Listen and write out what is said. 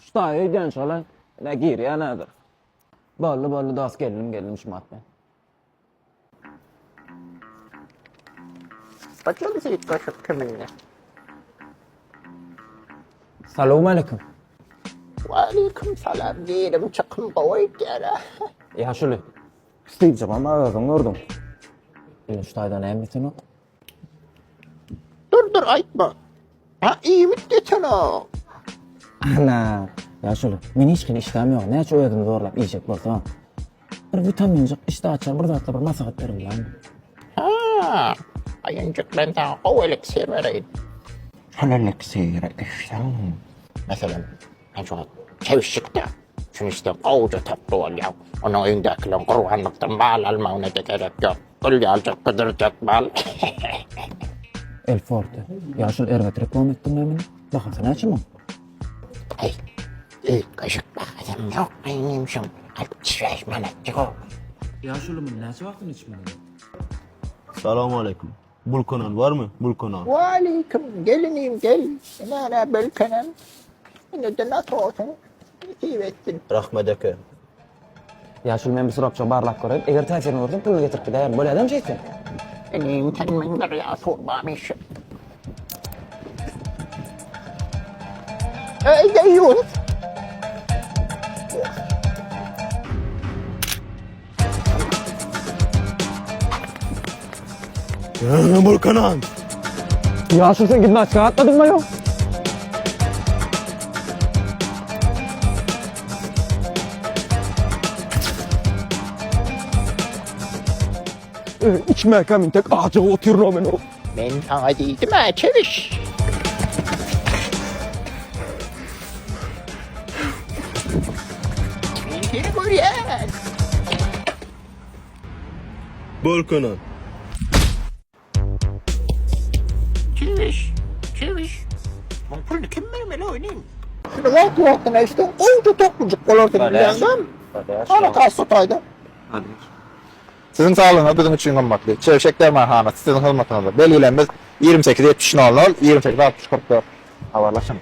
Şu taýy öýdýän şola. Ine girýän häzir. Boldy boldy dos geldim geldim şumat men. Haçan süýt kaşyk kiminde? Salowmaleýkim. Waleýkim salam girim çykym gowy aýtýar-a. Ýaşuly. Stewjagam özüň gördüň. Indi şu taýda näme ýetenok? Dur dur aýtma. Ha iýmit getenok. Ana, ýaşuly, men hiç hili işdäm ýok. Näçe özümi zorlap iýjek bolsam. Bir witaminjik, işdä açar bir zatlar bir maslahat beriň lan. Ha, aýynjyk men saňa gowy eliksir bereýin. Şol eliksiri içseň, meselem, men şu wagt çebişjikde, şuny içseň gowuja tokly bolýaň. Onuň öýündäkileriň gurbanlykdan mal almagyna-da gerek ýok. Gül ýaljak gyzyrjak mal. El Forte. Ýaşuly erbet reklama etdiň näme? Bahasy näçe muň? Heý, üýtgeşik bahasam ýok inim şuň 65 manatjyk o. Ýaşuly muny näçe wagtyny içmeli? Salowmaleýkim. Bulkanan barmy? Bulkanan. Waleýkim, gel inim gel. Ine-ä Bölkenem. Ine-de nasosyň. Nesip etsin. Rahmet eke. Ýaşuly men bir surapjygy barlap göreýin. Eger täsirini görsem puluny getirip gidäýerin. Bolýadam şeýtseň? Inim sen meň bir ýaşuly işim. Eý deýýus. Bulkanan. Ýaşuly sen gimnastika gatnadyňmy ýok? Içmäkäm intek ajygyp otyryn men. Men saňa diýdim-ä, çebiş. Men seni görýän. Bolkanan. Çebiş, çebiş. Muň puluny kim bermeli oýnyn? Şuny wagt-wagtyna içseň gowja toklujuk bolarsyň bilýäňdämi? Ana kassa taýda. Siziň saglygyňyz biziň üçin gymmatly. Çebşek dermanhanasy siziň hyzmatyňyzda. Belgilerimiz 28 70 00 28 60 44. Habarlaşyň.